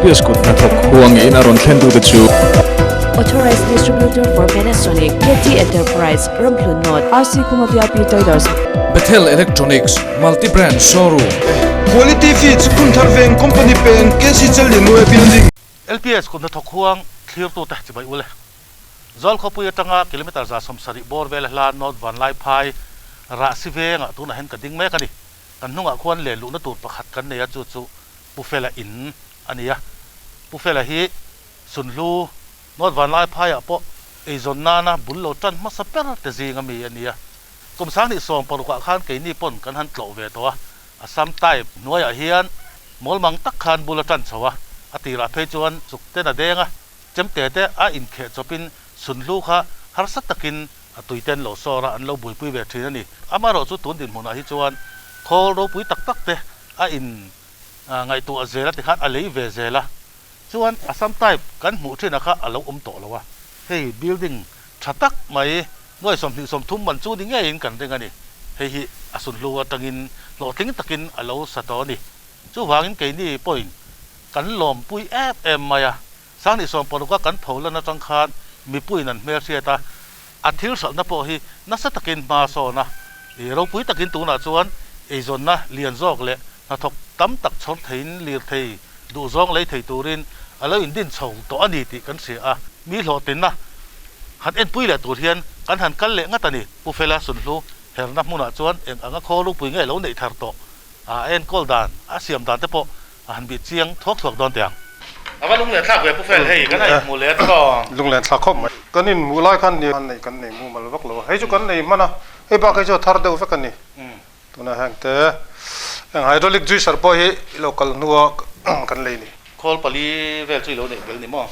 LPS kut hnathawk huangin a rawn thlen tute chu. Authorized Distributor for Panasonic, KT Enterprise, Ramhlun North, RC Khuma VIP Traders. Bethel Electronics, Multi Brand Showroom. Quality Feeds, Phunthar Veng, Company Peng, KC Challianue Building. LPS kut hnathawk huang thlirtute chibai ule. Zawl khawpui atanga kilometre 170 bawr vel hla North Vanlaiphai Rahsi vengah tunah hian ka ding mek a ni. Kan hnungah khuan leh luhna tur pakhat kan nei a, chu chu Pu Fela in a ni a. Pu Fela hi Sunhlu North Vanlaiphaiah pawh eizawn nana bul lo tan hmasa ber te zing ami a ni a. Kum 2016ah khan keini pawn kan han tlawh ve tawh a, Assam type hnuaiah hian mawlmang tak khan bul a tan chho a, a tirah phei chuan chuk ten a deng a, chemte te a inkheh chawpin Sunhlu kha harsa takin a tuite an lo sawr a, an lo buaipui ve thin a ni. Amaherawhchu tun dinhmunah hi chuan khawl ropui tak tak te a in ngaihtuah zel a tikhan a lei ve zel a, chuan Assam type kan hmuh thin a kha a lo awm tawh lo a, hei building tha tak mai nuai 20 30 man chu ni ngeiin kan ring a ni. Hei hi a sunhlu atangin hlawhtling takin a lo sa tawh a ni. Chuvangin keini pawhin kan lawmpui em em mai a, 2016 a kan tho lan atang khan mipuiin an hmelhriat a, a thil hralhna pawh hi nasa takin hma sawn a, i ropui takin tunah chuan eizawnna lian zawk leh hnathawk tam tak chhawr theiin lirthei duhzawng lei thei turin a lo indin chho tawh a ni tih kan hria a. Mi hlawhtlinna han enpui leh tur hian kan han kal leh ngat a ni. Pu Fela Sunhlu herna hmunah chuan eng anga khaw lupui nge lo neih thar tawh a enkawl dan, a siam dan te pawh a han bih chiang thuak thuak dawn teh ang. A va lunglen thlak ve Pu Fel, hei kan a inhmuh leh a tawng. Lunglen thlak khawp mai. Kan inhmuh lai khan ni an nei kan nei mumal vak lo a, hei chu kan nei hman a, hei bak hi chu a thar deuh vek a ni. Tunah heng te heng hydraulic juicer pawh hi i lo kal hnua kan lei ni. Khawl pali vel chu i lo neih bel ni maw?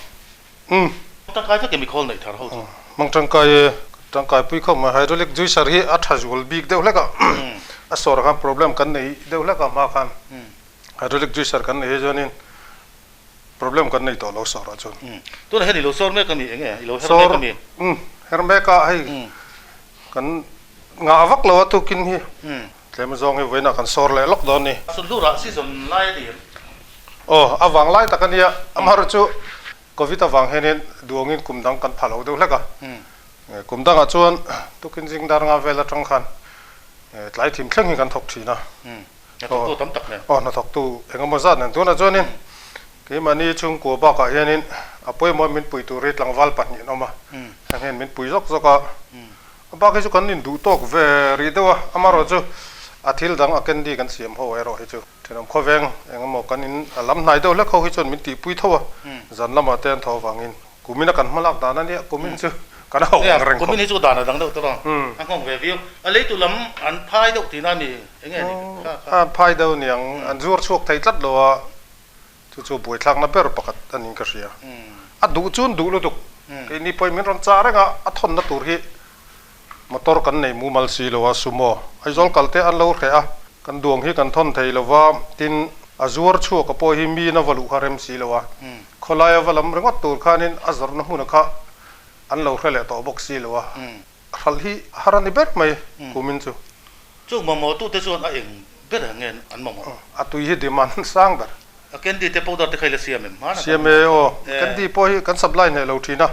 Umm. Tangkai vek em i khawl neih thar ho chu? Hmang tangkai e, tangkai pui khawp mai. Hydraulic juicer hi a tha zual bik deuh hlek a, a sawrah khan problem kan nei deuh hlek a hma khan. Hydraulic juicer kan nei hi chuanin problem kan nei tawh lo sawrah chuan. Tunah hian i lo sawr mek a mi eng nge? I lo her mek a mi? Umm her mek a hei kan ngah vak lo a tukin hi tlem zawng hi vawiinah kan sawr leh lawk dawn ni. Sunhlurah season lai a ni em? Aw a vang lai tak a nia, amaherawh chu Covid avang hianin duangin kum dang kan pha lo deuh hlek a, kum dangah chuan tukin zing dar nga vel atang khan tlai thim thleng hi kan thawk thin a. Hnathawktu tam tak nen. Aw hnathawktu eng emaw zat nen. Tunah chuanin keimahni chhungkua bakah hianin a pawimawh min pui tur hi tlangval pahnih an awm a, heng hian min pui zawk zawk a. A bak hi chu kan induh tawk ve rih deuh a, amaherawh chu a thil dang a candy kan siam ho erawh hi chu thenawm khawveng eng emaw kan in a lam hnai deuh hlek ho hi chuan min tihpui tho a, zan lamah te an tho avangin Kumin a kan hmalak dan a nia, kumin chu kan hauh ang reng khawp. Kumin hi chu dan a dang deuh tawh a, a nghawng ve viau. A leitu lam an phai deuh tihna a ni, eng nge ni kha kha? An phai deuh niang, an zuar chhuak thei tlat lo a, chu chu buaithlakna ber pakhat a niin ka hria. A duh chu an duh lutuk, keini pawhin min rawn chah reng a, a thawnna tur hi motor kan nei mumal si lo a, sumo Aizawl kal te an lo hreh a, kan duang hi kan thawn thei lo va, tin a zuar chhuak a pawh hi miin a va luh kha rem si lo a, khawlai a va lam ringawt tur khanin a zawrhna hmuna kha an lo hre leh tawh bawk si lo a, hralh hi a har a ni ber mai kumin chu. Chung mamawhtute chuan a eng ber ang nge an mamawh? A tui hi demand sang ber. A candy te powder te kha i la siam em? Hmana Siam e aw. Candy pawh hi kan supply hneh lo thin a.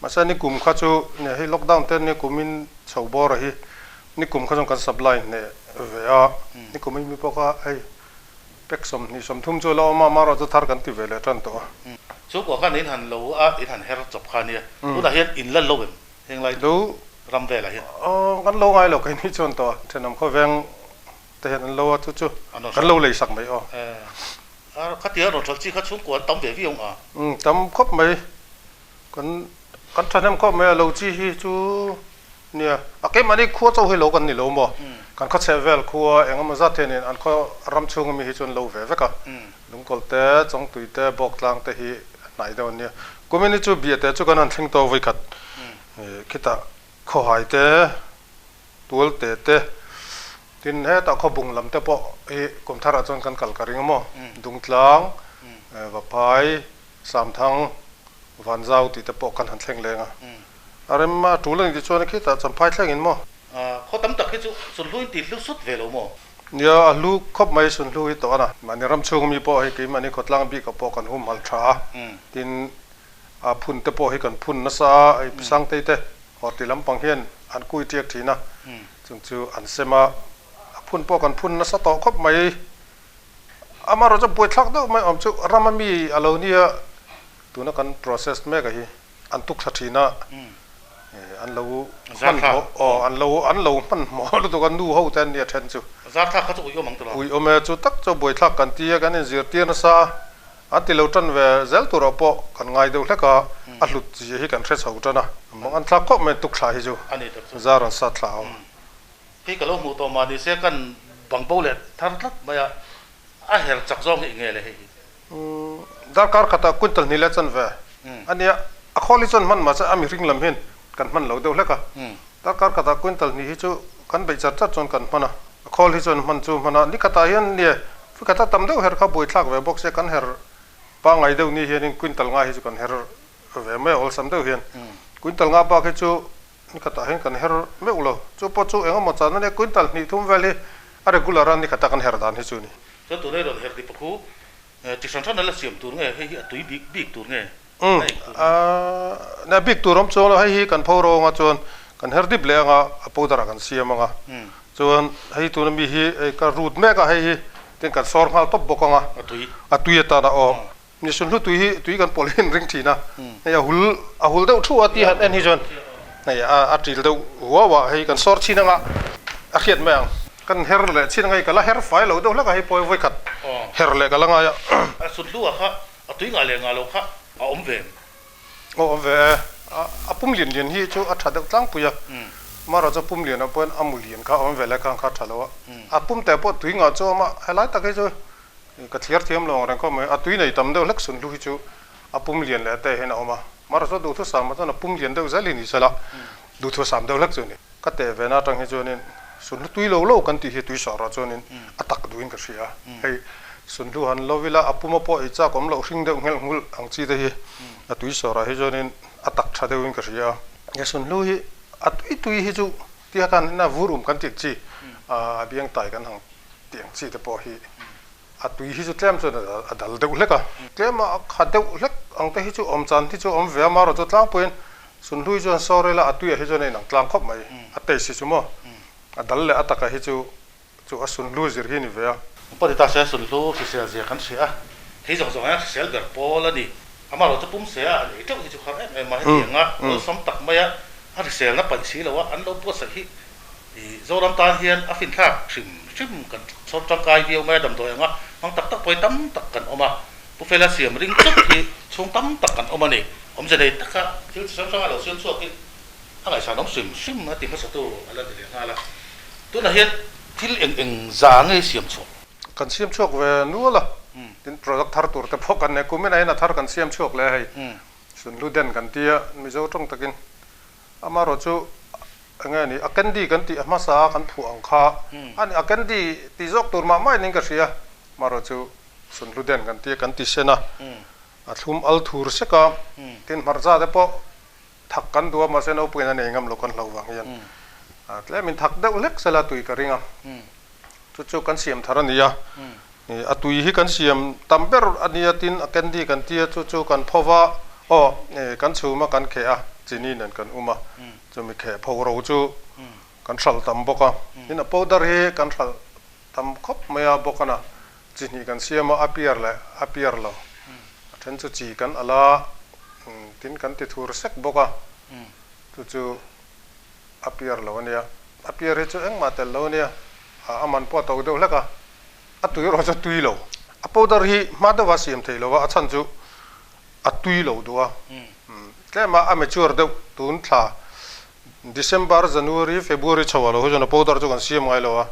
Mahse ni kum kha chu nia hei lockdown te ni kumin chho bawr a hi ni kum kha chuan kan supply hneh ve a. Ni kum hi mi pawh kha hei pack 20 30 chu a la awm a, amaherawh chu thar kan ti ve leh tan tawh a. Chu pawh khan in han lo a, in han her chawp kha nia. Tunah hian in la lo em? Heng lai ram velah hian. Aw kan lo ngai lo keini chuan tawh a. Thenawm khawveng Te hian an lo a chu chu kan lo lei sak mai aw. A khatia rawn hralh chi kha chhungkua an tam ve viau ang a. Umm tam khawp mai kan kan thahnem khawp mai a lo chi hi chu nia a keimahni khua chauh hi lo kan ni lo maw kan khaw chheh vel khua eng emaw zat hianin an khaw ram chhung ami hi chu an lo ve vek a lungkawl te chawngtui te bawktlang te hi hnai deuh an nia kumin hi chu biate chu kan han thleng tawh vawikhat khitah khawhai te tual te te Tin, hetah khawbung lam te pawh hi kum tharah chuan kan kal ka ring a maw? Dungtlang, Vaphai, Samthang, Vanzau tih te pawh kan han thleng leng a. A rem a tul a ni tih chuan khitah Champhai thlengin maw? Khaw tam tak hi chu chawlhluin tih hlu sut ve lo maw? Nia, a hlu khawp mai sunhlu hi tawh a na. Mahni ram chhung mi pawh hei keimahni khawtlang bikah pawh kan humhalh tha a, tin a phun te pawh hi kan phun nasa a, hei Sangtei te Horti lampang hian an kui tiak thin a, chung chu an sem a, a phun pawh kan phun nasa tawh khawp mai. Amaherawh chu buaithlak deuh mai awm chu rama mi a lo nia tuna kan process mek a hi an tuk thla thin a, an lo hmanhmawh aw an lo an lo hmanhmawh lutuk a nu ho te an nia then chu. Zarthlak kha chu uiawm ang tawh lo. Uiawm e, chu tak chu buaithlak kan ti a, kan inzirtir nasa a. An ti lo tan ve zel turah pawh kan ngai deuh hlek a, a hlut zia hi kan hre chho tan a, mang an thlak khawp mai tuk thla hi chu zar an sat thla awm. Kei ka lo hmuh tawh mah ni se kan bang bo leh thar tlat mai a, a her chak zawng hi enge le hei hi? Darkar khatah quintal hnih leh chan ve a nia, a khawl hi chuan hman mah se a mihring lam hian kan hman lo deuh hlek a, darkar khatah quintal hnih hi chu kan beih char char chuan kan hman a, a khawl hi chuan hman chu hman a, ni khatah hian nia Fikhat a tam deuh her kha buaithlak ve bawk se kan her pangngai deuh ni hianin quintal nga hi chu kan her ve mai a awlsam deuh hian quintal nga bak hi chu nikhatah hian kan her meuh lo chu pawh chu eng emaw chan ania quintal hnih thum vel hi a regular a nikhatah kan her dan hi chu a ni. Chuan tuna i rawn her dip a khu chi hran hran a la siam tur nge hei hi a tui bik bik tur nge Umm a bik tur awm chuang lo hei hi kan pho ro anga chuan kan her dip leh anga a powder ah kan siam anga chuan hei tuna mi hi hei ka rut mek a hei hi tin kan sawr nghal tawp bawk anga a tui atana aw ni sunhlu tui hi tui kan pawlh hi an ring thin a hei a hul a hul deuh thu a ti han en hi chuan hei a til deuh huau a hei kan sawr chhin anga a hriat mai ang kan her leh chhin anga hei ka la her fai lo deuh hlek a hei pawh hi vawikhat her leh ka la ngai a. A sunhlu ah kha A tui ngah leh ngah lo kha a awm ve em? Aw awm ve e. A pum lian lian hi chu a tha deuh tlangpui a. Amaherawh chu pum lianah pawhin a mu lian kha a awm ve le khang kha a tha lo a. A pum teh pawh tui ngah chu a awm a, helai tak hi chu ka thliar thiam lo ang reng khawp mai. A tui nei tam deuh hlek sunhlu hi chu a pum lian leh te hian a awm a. Amaherawh chu duhthusam ah chuan a pum lian deuh zel hi ni sela duhthusam deuh hlek chu a ni. Ka teh ve na atang hi chuanin sunhlu tui lo lo kan tih hi tui sawrah chuanin a tak duhin ka hria. Hei sunhlu han lo ila a puma pawh ei chak awm loh hring deuh nghelh nghulh ang chi te hi a tui sawrah hi chuanin a tak tha deuhin ka hria. He sunhlu hi a tui tui hi chu tia khan ina vur um kan tih ang chi a biang tai kan hang tih ang chi te pawh hi a tui hi chu tlem chuan a dal deuh hlek a. Tlem a kha deuh hlek ang te hi chu awm chan hi chu a awm ve a, amaherawhchu chu tlangpuiin Sunhlui chuan saw rel a, a tuiah hi chuan a inang tlang khawp mai. A taste hi chu maw? A dal leh a taka hi chu chu a sunhlu zir hi a ni ve a. Pawh ta se sunhlu hrisel zia kan hria a, thei zawng zawng hian hrisel ber pawl a ni. Amaherawh chu pum se a an ei teuh hi chu har em em a, hetiang a awlsam tak mai a, a hriselna paih si lo a, an lo buatsaih hi Zoram tan hian a finthlak hrim hrim kan chhawr tangkai viau mai a, damdawi anga hmang tak tak pawh hi tam tak kan awm a. Pu Fela siam ring chauh hi chhung tam tak kan awm a ni. Awmze nei taka thil chi hrang hranga lo siam chhuak hi a ngaihsan awm hrim hrim a ti hmasatu a la ni leh nghal a. Tunah hian thil eng eng za nge siam chhuak? Kan siam chhuak ve nual a, tin product thar tur te pawh kan nei. Kumin ah hian a thar kan siam chhuak leh a hei. Sunhlu den kan ti a, Mizo tawng takin. Amaherawh chu eng nge ni, a candy kan tih a hmasa a kan phuah ang kha a ni. A candy tih zawk tur mah mah in ka hria. Amaherawh chu Sunhlu den kan tia kan ti sen a, a thlum al thur sek a, tin hmarcha te pawh thak kan duh a, mahse naupangin a nei ngam lo kan hlo vang hian tlemin thak deuh hlek sela tui ka ring a, chu chu kan siam thar a ni a, a tui hi kan siam tam ber a nia tin a candy kan tia chu chu kan pho va, aw kan chhum a kan kheh a, chini nen kan um a, chumi kheh pho ro chu kan hralh tam bawk a, tin a powder hi kan hralh tam khawp mai a bawk a na. Chi hnih kan siam a, a piar leh a piar lo. A then chu chi kan alh a, tin kan ti thur sek bawk a, chu chu a piar lo a nia. A piar hi chu engmah tel lo a nia, a man pawh a to deuh hlek a, a tui erawh chu a tui lo. A powder hi hma deuha siam theih lo a, a chhan chu a tui lo duh a, tlem a a mature deuh tun thla December, January, February chho ah lo hi chuan a powder chu kan siam ngai lo a.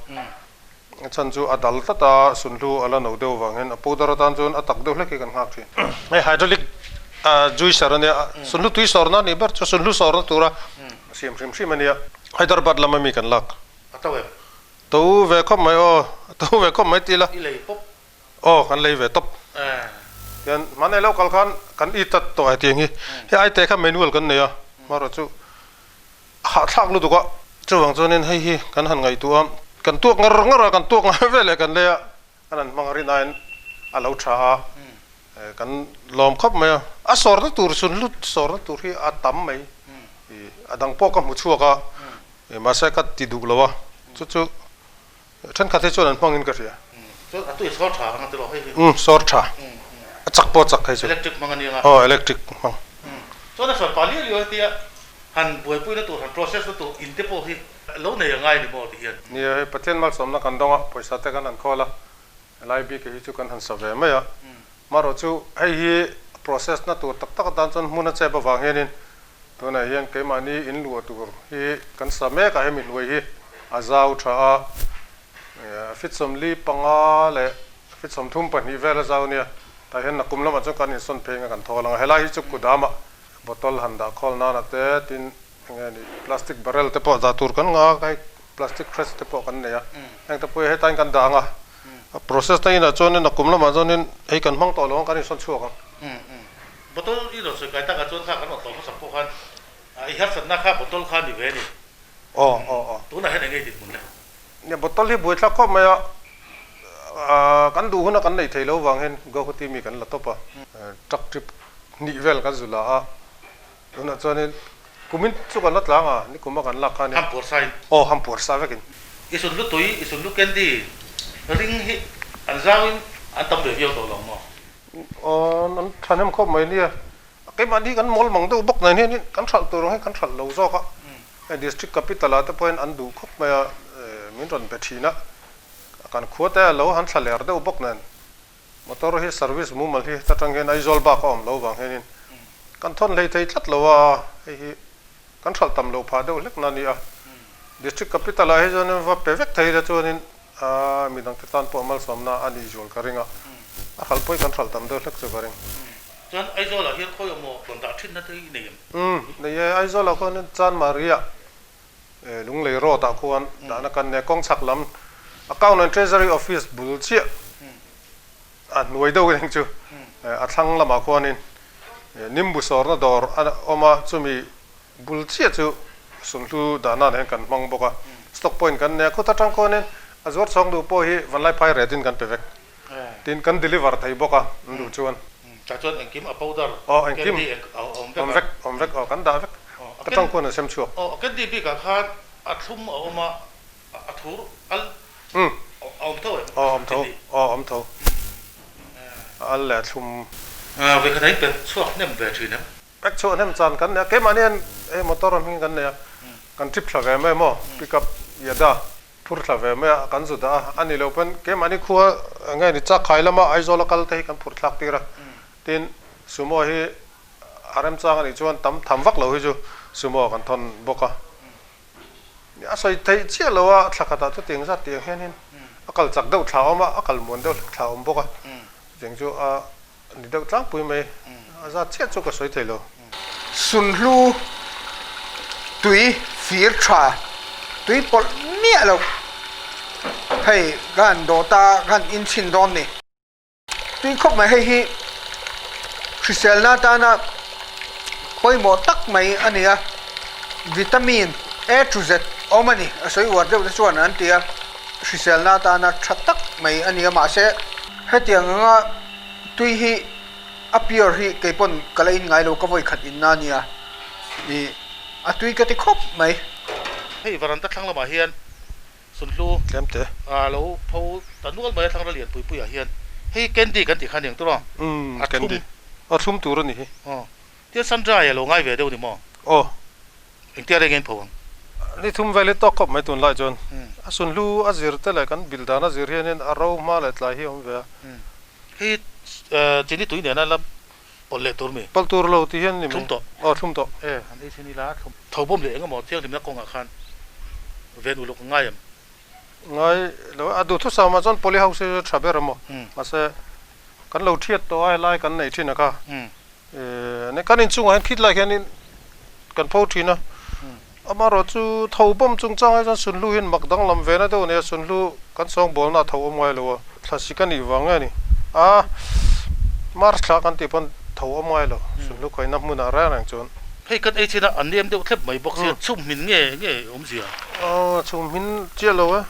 A chhan chu a dal tlat a, sunhlu a la no deuh vang hian a powder atan chuan a tak deuh hlek hi kan nghak thin. Hei hydraulic juicer a nia, sunhlu tui sawrna a nih ber chu sunhlu sawrna tura siam hrim hrim a nia. Hyderabad lama mi kan lak. A to em? To ve khawp mai aw, a to ve khawp mai ti ila. I lei pawp? Aw, kan lei ve tawp. Tian hmanei lo kal khan kan i tat tawh hetiang hi. Hei aite kha manual kan nei a, hmarawh chu. Hahthlak lutuk a, chuvang chuanin hei hi kan han ngaihtuah a, Kan tuak ngar ngar a, kan tuak ngai vel leh kan lei a, an han hmang rin aiin a lo tha a, kan lawm khawp mai a. A sawrna tur sunhlu sawrna tur hi a tam mai, a dang pawh ka hmu chhuak a, mahse ka ti duh lo a, chu chu thenkhat hi chuan an hmangin ka hria. Chuan a tui sawr tha ang a ti lo hei hi. Umm sawr tha, a chak pawh a chak hei chu. Electric hmang a nia nga. Aw electric hmang. Chuan a sawr pah liau liau hetia han buaipuina tur han process na tur in te pawh hi Lo nei a ngai ni maw ti hian. Nia hei Pathian malsawmna kan dawng a, pawisa te kan han khawl a, helai bik hi chu kan han sa ve mai a. Marawh chu hei hi process na tur tak tak atan chuan hmun a chep avang hianin tunah hian keimahni in luah tur hi kan sa mek a, hemi hnuai hi a zau tha a, feet 45 leh feet 32 vel a zau nia, tah hian nakum lamah chuan kan insawn phei anga kan thawl ang a, helai hi chu kudamah bottle han dah khawl nana te tin Enge ni plastic barrel te pawh dah tur kan ngah a, hei plastic crates te pawh kan nei a, heng te pawh hi hetain kan dah ang a, a process na inah chuanin a kum lamah chuanin hei kan hmang tawh lo ang kan insawn chhuak ang. Bottle i rawn sawi kai takah chuan kha kan rawn tlawm hmasak pawh khan i harsatna kha bottle kha ni ve a ni. Aw aw aw. Tunah hian enge i dinhmun le? Nia bottle hi buaithlak khawp mai a, kan duh huna kan neih theih loh vang hian Guwahati mi kan la tawp a, truck trip hnih vel kan zu la a, Tunah chuanin kumin chu kan la tlang a, ni kuma kan lak khanin. Ham puar sain. Aw, ham puar sa vekin. I sunhlu tui, i sunhlu candy ring hi an zauin an tam ve viau tawh lo maw? Aw, an thahnem khawp mai nia. Keimahni kan mawl mang deuh bawk nen hianin kan hralh tur ang hi kan hralh lo zawk a. Hei district capital ah te pawhin an duh khawp mai a, min rawn be thin a. Kan khua te a lo han thla ler deuh bawk nen. Motor hi service mumal hi ta tang hian Aizawl bak a awm lo vang hianin kan thawn hlei thei tlat lo a, hei hi kan hralh tam lo phah deuh hlek na a ni a. District capital ah hi chuanin va pe vek thei la chuanin midang te tan pawh malsawmna a nih zual ka ring a, a hralh pawh hi kan hralh tam deuh hlek chu ka ring. Chuan Aizawl ah hian khawi awm maw rawn dah thin na te hi i nei em? Umm nei e, Aizawl ah khuanin Chanmari ah Lunglei road ah khuan dahna kan nei a, kawng chhak lam Account and Treasury Office bul chiah a hnuai deuh eng chu a thlang lamah khuanin nimbu sawrna dawr a awm a, chumi bul chiah chu sunhlu dahna nen kan hmang bawk a, stock point kan nei a, khuta tang khuanin a zuar chhawng duh pawh hi Vanlaiphai rate in kan pe vek, tin kan deliver thei bawk a an duh chuan. Tah chuan engkim a powder candy a awm vek a. Awm vek, awm vek aw kan dah vek, ka tang khuan an sem chhuak. Aw candy bikah khan a thlum a awm a, a thur al a awm tho em? Aw awm tho, aw awm tho. A al leh a thlum. Vekhat ah in pek chhuak hnem ve thin em? Pek chhuah hnem chan kan nei a, keimahni hian hei motor a hming kan nei a, kan trip thla ve mai maw, pick up Yada phur thla ve mai a, kan zu dah a, a ni lo pawn keimahni khua nge ni Chakkhai lama Aizawl a kal te hi kan phur thlak tir a, tin Sumo hi a remchang a nih chuan tam tham vak lo hi chu Sumo kan thawn bawk a, a sawi theih chiah lo a, thla khatah chu tiang zat tiang hianin a kal chak deuh thla a awm a, a kal muan deuh hlek thla a awm bawk a, chutiang chu a Ni deuh tlangpui mai, a zat chiah chu ka sawi thei lo. Sunhlu tui fir tha, tui pawlh miah lo. Hei ka han dawh ta, ka han inchhin dawn ni. Tui khawp mai hei hi hriselna atana pawimawh tak mai a ni a, vitamin A to Z awm a ni, a sawi uar deuh te chuan an ti a, hriselna atana tha tak mai a ni a, mahse hetiang anga Tui hi a pure hi kei pawn ka la in ngai lo ka vawi khat in na nia ih a tui ka ti khawp mai. Hei varanda thlang lamah hian Sunhlu Tlem te. A lo pho ta nual mai a thlang ralian pui puiah hian hei candy kan tih kha aniang tur aw. Umm candy. A thlum tur a ni hi. Aw tin sun dry a lo ngai ve deuh ni maw? Aw. Engtia reng in pho ang? Ni thum vel hi tawk khawp mai tunlai chuan a sunhlu a zir te leh kan bil dan a zir hianin a ro hma leh tlai hi a awm ve a. Hei chini tui nena la pawlh leh tur mi? Pawlh tur lo ti hian ni mai. Thlum tawh. Aw thlum tawh. E han ei chhin ila thlum. Tho bawm leh engemaw thianghlimna kawngah khan ven uluk a ngai em? Ngai lo a duhthusam ah chuan poly house hi tha ber emaw mahse kan lo thiat tawh a helai kan nei thin a kha. E kan inchungah hian khit lai hianin kan pho thin a, amaherawh chu tho bawm chungchang ah hian sunhlu hian mak danglam ve na deuh a ni a, sunhlu kan sawngbawlna a tho awm ngai lo a, thlasik a nih vang nge ni a, March thla kan tih pawn tho awm ngai lo, sunhlu khaina hmunah reng reng chuan. Hei kan ei chin a, a nem deuh thlep mai bawk sia, chhum hmin nge nge awmzia? Aw, chhum hmin chiah lo e.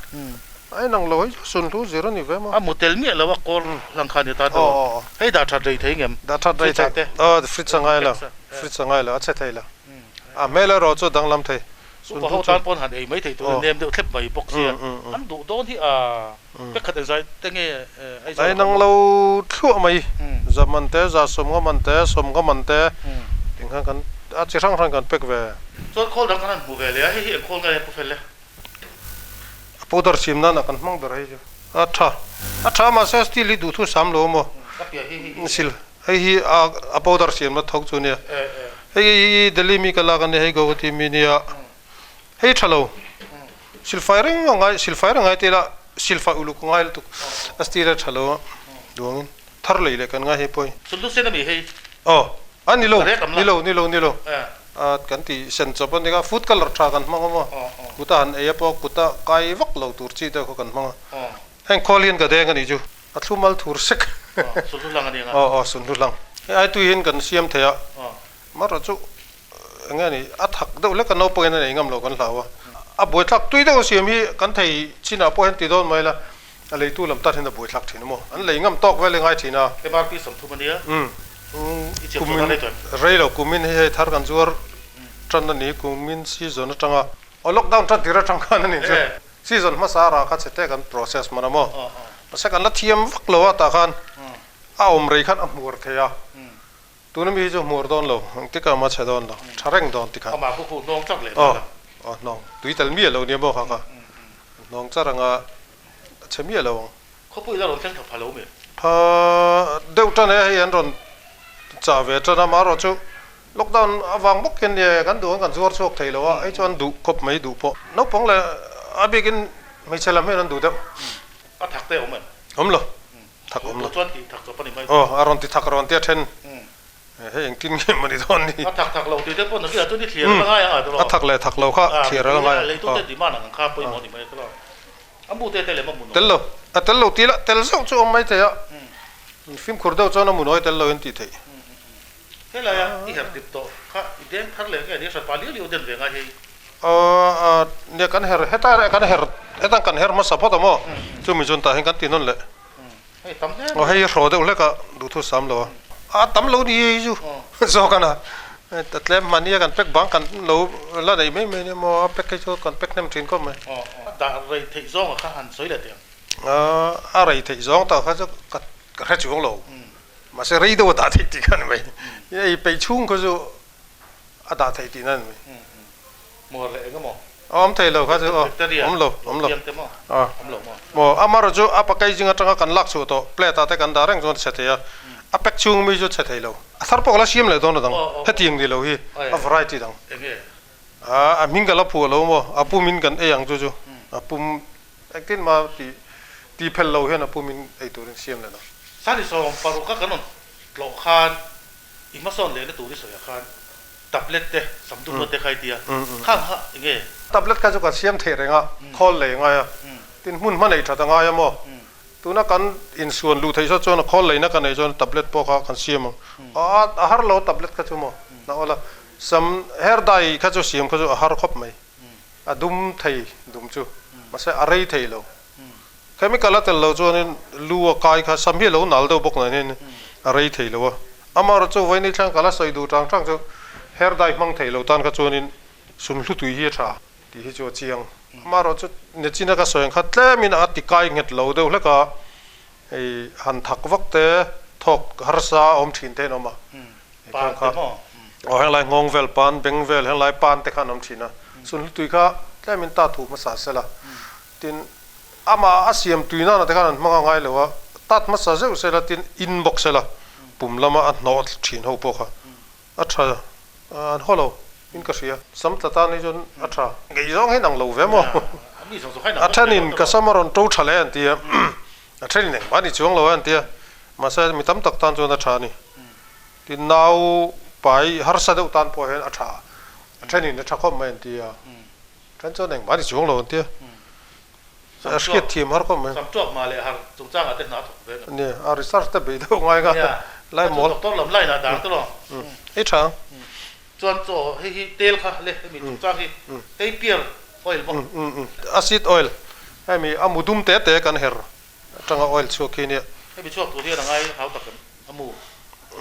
A inang lo hei chu sunhlu zir a ni ve maw? A mu tel miah lo a, kawl hlang kha a ni ta dawn. Hei dah that rei thei ngem? Dah that rei thei. Aw, fridge a ngai lo, fridge a ngai lo, a chhe thei lo. A hmel erawh chu danglam thei. Upa ho tan pawn han ei mai thei tur a nem deuh thlep mai bawk sia, an duh dawn hi a pek khat engzai te nge Aizawl a inang lo thluah mai, za man te, za sawmnga man te, sawmnga man te tih khan kan a chi hrang hrang kan pek ve. Chuan khawl dang kan han hmu ve leh a, hei hi eng khawl nge Pu Fel le? A powder siam nan ah kan hmang ber hei chu a tha, a tha mahse steel hi duhthu sam lo maw? A piah hi hei hi. Sil Hei hi a powder siamna thawk chu nia. Hei hi Delhi mi ka lak a nia, hei Guwahati mi nia. Hei tha lo. Silfai reng a ngai, silfai reng a ngai tih ila silfai uluk a ngai lutuk. A steel a tha lo a, duangin thar lei leh kan ngai hei pawh hi. Sundu sen a mi hei? Aw, a ni lo, ni lo, ni lo, ni lo. Kan ti sen chawp a nia, food colour tha kan hmang a maw? Kuta han ei a pawh kuta kai vak lo tur chi te khaw kan hmang a. Heng khawl hian ka deng a nih chu. A thlumal thur sek. Sunhlu hlang a ni ang a. Aw aw sunhlu hlang. Hei ai tui hian kan siam thei a, marawh chu eng nge ni a thak deuh hlek a naupang in a nei ngam lo kan hlau a. A buaithlak tui deuh a siam hi kan thei chinah pawh hian ti dawn mai la, a leitu lam tan hian a buaithlak thin a maw? An lei ngam tawk vel hi ngai thin a. MRP 30 a nia. Umm. Kumin rei lo kumin hei hei thar kan zuar tan a ni kumin season atanga. Aw lockdown tan tir atang khan a ni chu. Season hmasa rah kha chhe te kan process hman a maw? Mahse kan la thiam vak lo a tah khan a awm rei khan a hmuar thei a, tuna mi hi chu hmuar dawn lo, engtik ah mah chhe dawn lo, tha reng dawn tikhan. Amah khu khu hnawng chak leh nghal a. Aw hnawng, tui tel miah lo nia maw kha kha, hnawng char anga a chhe miah lo ang. Khawpui la rawn thleng tha pha lo mi? Pha deuh tan e, hei an rawn chah ve tan a, marawh chu Lockdown avang bawk hian nia kan duh ang kan zuar chhuak thei lo a, hei chuan duh khawp mai duh pawh. Naupang leh a bikin hmeichhe lam hian an duh deuh. A thak te awm em? Awm lo, thak awm lo. Duh chuan tih thak chawp a ni mai. Aw, a rawn ti thak rawn tia then. Hei engtin nge mawni dawn ni. A thak thak lo tih te pawh nakin ah chuan i thlir a la ngai ang a tawh lo. A thak leh thak lo kha thlir a la ngai ang. Leitute demand ang kha pawimawh a ni mai tawh lo. A mu te te lem a mu nawm. Tel lo, a tel lo tih lah tel zauh chu awm mai thei a. Fimkhur deuh chuan a mu nawi tel lo in tih theih. Helaia i her dip tawh kha i deng thar leh nge ni a hranpa liau liau den ve ngai hei. Aw nia kan her heta kan her hetan kan her hmasa phawt a maw chumi chuan tah hian kan ti nawn leh. Hei tam hle mai. Aw hei hraw deuh hlek a duhthu sam lo a. A tam lo ni hei chu zawk a na a tlem hmani a kan pack bang kan lo la nei mai mai nia maw a pack hi chu kan pack hnem thin khawp mai. Aw a dah rei theih zawng a kha han sawi leh teh ang. A rei theih zawng tak kha chu ka hre chuang lo. Mahse rei deuh a dah theih tih kha a ni mai. Ei peih chhung kha chu a dah theih tihna a ni mai. Hmuar leh eng emaw? Awm thei lo kha chu aw. Awm lo, awm lo. Maw amaherawh chu a packaging atanga kan lak chhuah tawh plate ah te kan dah reng chuan a chhe thei a, a pack chhung mi chu a chhe thei lo. A thar pawh ka la siam leh dawn a dang, hetiang ni lo hi a variety dang. A hming ka la phuah lo maw, a pumin kan ei ang chu chu, a pum Engtin mah ti ti phel lo hian a pumin ei turin siam leh lo. Sani 16 a kan rawn tlawh khan i hmasawn lehna tur i sawi ah khan tablet te samdumna te kha i ti a, khang kha eng nge? Tablet kha chu kan siam theih reng a, khawl lei a ngai a, tin hmun hma nei that a ngai a maw? Tuna kan insuan luh theih sawt chuan a khawl leina ka neih chuan tablet pawh kha kan siam ang. A har lo tablet kha chu maw? Na awla sam hair dye kha chu siam kha chu a har khawp mai. A dum thei dum chu mahse a rei thei lo. Chemical a tel lo chuanin lu a kai kha sam hi a lo nal deuh bawk nen hian a rei thei lo a. Amaherawhchu chu vawiin thleng ka la sawi duh tang tang chu hair dye hmang thei lo tan kha chuanin sunhlu tui hi a tha tih hi chu a chiang. Amaherawhchu chu nachina ka sawi ang kha tlemin a ti kai nghet lo deuh hlek a, hei han thak vak te thawk harsa a awm thin te an awm a. Pan te maw? Aw henglai nghawng vel pan, beng vel henglai pan te kha an awm thin a. Sunhlu tui kha tlemin ta thu hmasa sel a. Tin, amah a siam tui nana te khan an hmang a ngai lo a, tat hmasa zeuh sel a, tin in bawk sel a, pum lama a hnawh thin ho pawh kha a tha, an haw lo in ka hria. Sam tla tan hi chuan a tha. Ngei zawng hian ang lo ve maw? A thenin ka sam a rawn to tha leh an ti a, a thenin engmah ni chuang lo a an ti a, mahse mi tam tak tan chuan a tha a ni. Tin, nau pai harsa deuh tan pawh hian a tha, a thenin a tha khawp mai an ti a, then chuan engmah ni chuang lo an ti a, a hriat thiam har khawp mai. Sam tuak mah leh har chungchangah te hna thawk ve ang. Nia, a research te bei deuh ngai kha lai mawl. Doctor lam line ah dang te lo. Ei tha ang. Chuan chaw hei hi tel kha le hemi chungchang hi hei pear oil maw? Acid oil hemi a mu dum te te kan her atanga oil chhuak khi nia. Hemi chhuak tur hian a ngai hau tak em? A mu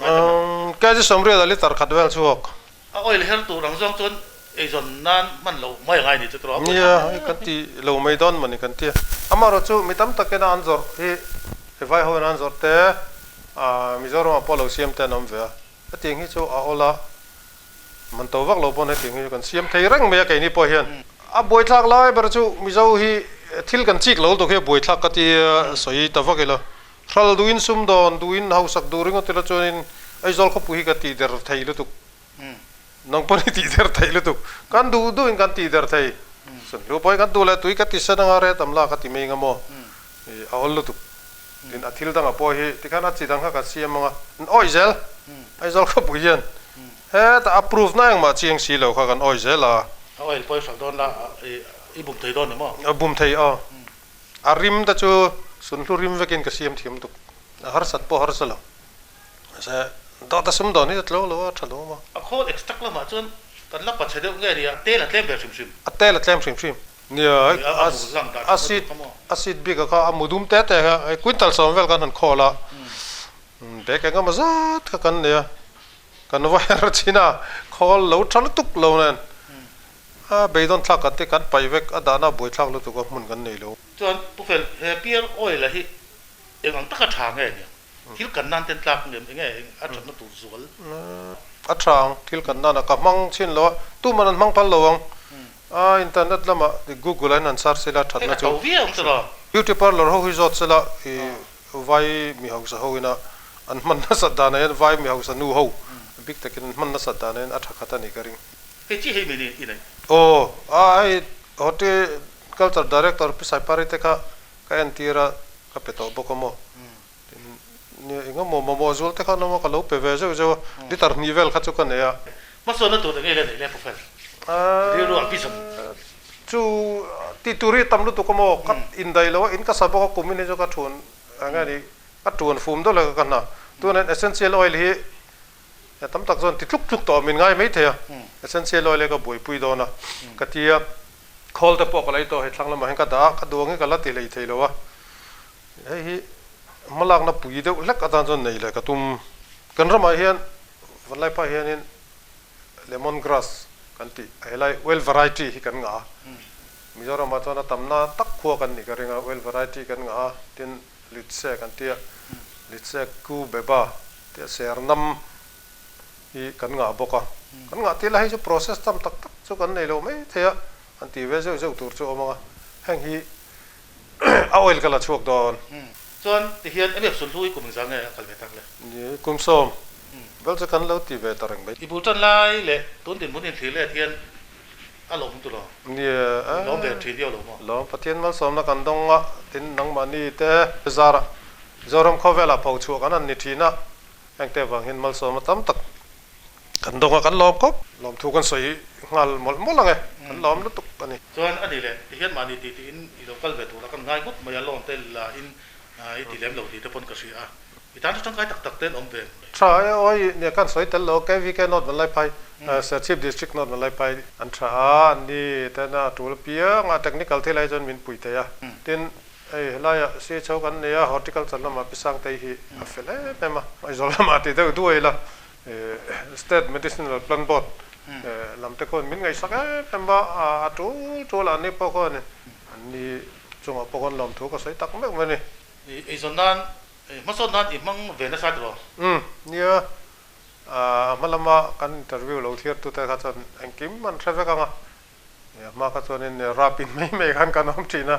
ngai tak em? Kg sawmriat a liter khat vel chhuak. A oil her tur ang zawng chuan eizawn nan hman lo mai angai ni chu tiraw a buai Nia, hei kan ti lo mai dawn mawni kan ti a. Amaherawh chu mi tam takin a an zawrh hi hei vai hoin an zawrh te Mizoramah pawh lo siam te an awm ve a. Hetiang hi chu a awl a, man to vak lo pawn hetiang hi chu kan siam thei reng mai a keini pawh hian. A buaithlak lai ber chu Mizo hi thil kan chik lo lutuk hi a buaithlak ka ti a sawi ta vak ila. Hral duhin sum dawn duhin hausak duh ringawt ila chuanin Aizawl khawpui hi ka tih der thei lutuk. Nang pawn i tih der thei lutuk. Kan duh duhin kan tih der thei. Sunhlu pawh hi kan duh leh tui ka ti sen anga ret am la ka ti mai anga maw. A awl lutuk. Tin a thil dangah pawh hi tikhan a chi dang kha kan siam anga an awih zel. Aizawl khawpui hian hetah a proof na engmah chiang si lo kha kan awih zel a. A oil pawh i hralh dawn la i bum thei dawn ni maw? A bum thei aw. A rim te chu sunhlu rim vekin ka siam thiam tuk. A harsat pawh harsa lo. Mahse dawt a sum dawn hi a tlo lo a, tha lo maw? A khawl extract lamah chuan kan la pache deuh nge nia, tel a tlem ve hrim hrim. A tel a tlem hrim hrim. Nia, a seed a seed bik a kha a mu dum te te kha hei quintal sawm vel kan han khawl a, bag eng emaw zat kha kan nei a, kan wire chin a khawl lo tha lutuk lo nen a beidawn thlak kan te kan paih vek a dahna buaithlak lutuk a hmun kan nei lo. Chuan Pu Fel, he pure oil a hi eng ang taka tha nge nia? Thil kan nan ten tlak ngem enge a thatna tur zual? A tha ang, thil kan nan a ka hmang chin lo a, tuman an hmang phal lo ang. A internet lamah Google ah hian an search sela thatna chu. Hei a to viau ang chu. Beauty parlour ho hi zawt sela i vai mi hausa ho ina an hman nasat danah hian vai mi hausa nu ho bik takin an hman nasat danah hian a tha khat a ni ka ring. Hei chi hei mini i nei. Aw, a hei Horticulture Director Pi Saipari te kha ka entir a, ka pe tawh bawk a maw. Tin, nia eng emaw mamawh zual te khan awm a, ka lo pe ve zeuh zeuh a, liter hnih vel kha chu ka nei a. Hmasawnna tur eng nge le neih le Pufel? Rilru a vision. Chu tih tur hi a tam lutuk a maw, ka indaih lo a, in ka sa bawk a, kum in hi chu ka thuan eng nge ni, ka tuan fum deuh leh ka hna. Tunah hian essential oil hi tam tak chuan ti tluk tluk tawh min ngai maithei a, essential oil hi ka buaipui dawn a, ka ti a, khawl te pawh ka lei tawh hei thlang lamah hian ka dah a, ka duh angin ka la ti hlei thei lo a. Hei hi hmalakna pui deuh hlek atan chuan nei leh ka tum. Kan ramah hian Vanlaiphah hianin lemon grass kan tih a helai oil variety hi kan ngah a. Mizoramah chuan a tamna tak khua kan nih ka ring a, oil variety kan ngah a, tin litse kan tia, litse ku beba tia sernam hi kan ngah bawk a. Kan ngah tih lah hei chu process tam tak tak chu kan nei lo mai thei a, an tih ve zeuh zeuh tur chu a awm ang a. Heng hi A oil ka la chhuak dawn. Chuan tihian MF Sulhlu i kum engzah nge a kal ve tak le? Ni, kum sawm vel chu kan lo ti ve ta reng mai. I bul tan lai leh tun dinhmun inthlir let hian a lawm tu lo? Ni e. I lawm ve thin viau lo maw? Lawm, Pathian malsawmna kan dawng a, tin nangmahni te zara Zoram khawvelah pho chhuah kan han ni thin a, hengte vang hian malsawmna tam tak Kan dawng a, kan lawm khawp. Lawmthu kan sawi nghal mawlh mawlh ang e, kan lawm lutuk a ni. Chuan a ni leh, tihian mahni tih tiin i lo kal ve tur a, kan ngai ngawt mai a, loan te la in i ti lem lo tih te pawn ka hria a, i tan chu tangkai tak tak te an awm ve. Tha e awi, nia kan sawi tel lo, KVK North Vanlaiphai, Serchhip District North Vanlaiphai an tha a, an ni ten a tul apiang a, technical thil ai chuan min pui thei a, tin hei helaiah CHO kan nei a, horticulture lamah Pi Sangtei hi a fel em em a, Aizawl lamah tih deuh duai ila. State Medicinal Plant Board lam te khawn min ngaihsak em em a, a tul tul a, anni pawh khawn anni chungah pawh khawn lawmthu ka sawi tak meuh mai a ni. Eizawn nan, hmasawn nan i hmang ve nasa tiraw? Umm, nia, a hma lama kan interview lo thlir tute kha chuan engkim an hre vek ang a, a hma kha chuanin rap in mai mai khan kan awm thin a,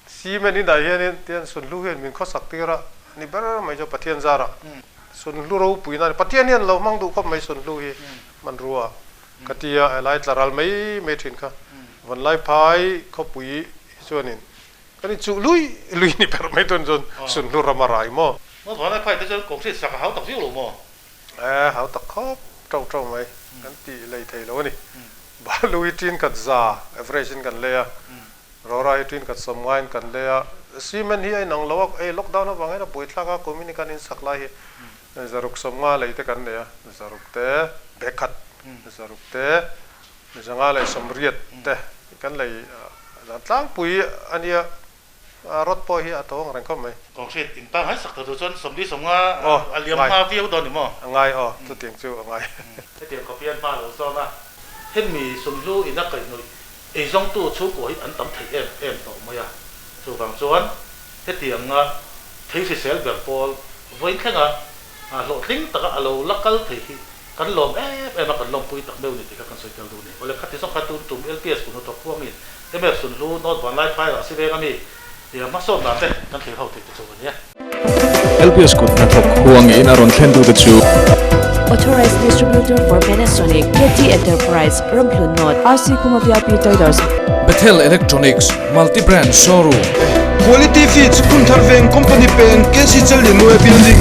cement inah hianin tian sunhlu hian min khawsak tir a ni ber mai chu Pathian zarah sunhlu ropui na Pathian hian lo hmang duh khawp mai sunhlu hi hmanrua ka ti a, helai tla ral mai mai thin kha Vanlaiphai khawpui hi chuanin kan inchuh lui lui ni ber mai tun chuan sunhlu ram a rai maw? Vanlaiphai te chuan concrete sak a hau tak viau lo maw? E, hau tak khawp tauh tauh mai kan tih lei thei lo a ni. Balu hi tin khat za average in kan lei a, Rora hi tin khat sawm ngaiin kan lei a. Cement hi a inang lo a, ei lockdown avang hian a buaithlak a, kum in kan insak lai hi zaruk sawm nga lei te kan nei a, zaruk te bag khat. 600 te, 580 te kan lei dan tlangpui a nia, rod pawh hi a to ang reng khawp mai. Concrete in pangngai sak ta tur chuan 40 50 a liam hma viau dawn ni maw? A ngai aw, chutiang chu a ngai. Hetiang khawp hian hma lo zawn a, hemi sunhlu ina kaihhnawih eizawngtu chhungkua hi an tam thei em em tawh mai a, chuvang chuan hetianga thei hrisel ber pawl vawiin thlenga hlawhtling taka a lo la kal thei hi kan lawm em em a, kan lawmpui tak meuh ni tih kha kan sawi tel duh ni. Awle khati zawng kha tun tum LPS kun hnathawk huangin MF Sunhlu North Vanlai Phai Rahsi veng ami tia hmasawn dan te kan thlir ho theih te chu a nia. LPS kut hnathawk huangin a rawn thlen tute chu. Authorized Distributor for Panasonic, KT Enterprise, Ramhlun North, RC Khuma VIP Traders. Bethel Electronics, Multi Brand Showroom. Quality Feeds, Phunthar Veng, Company Peng, KC Challianue Building.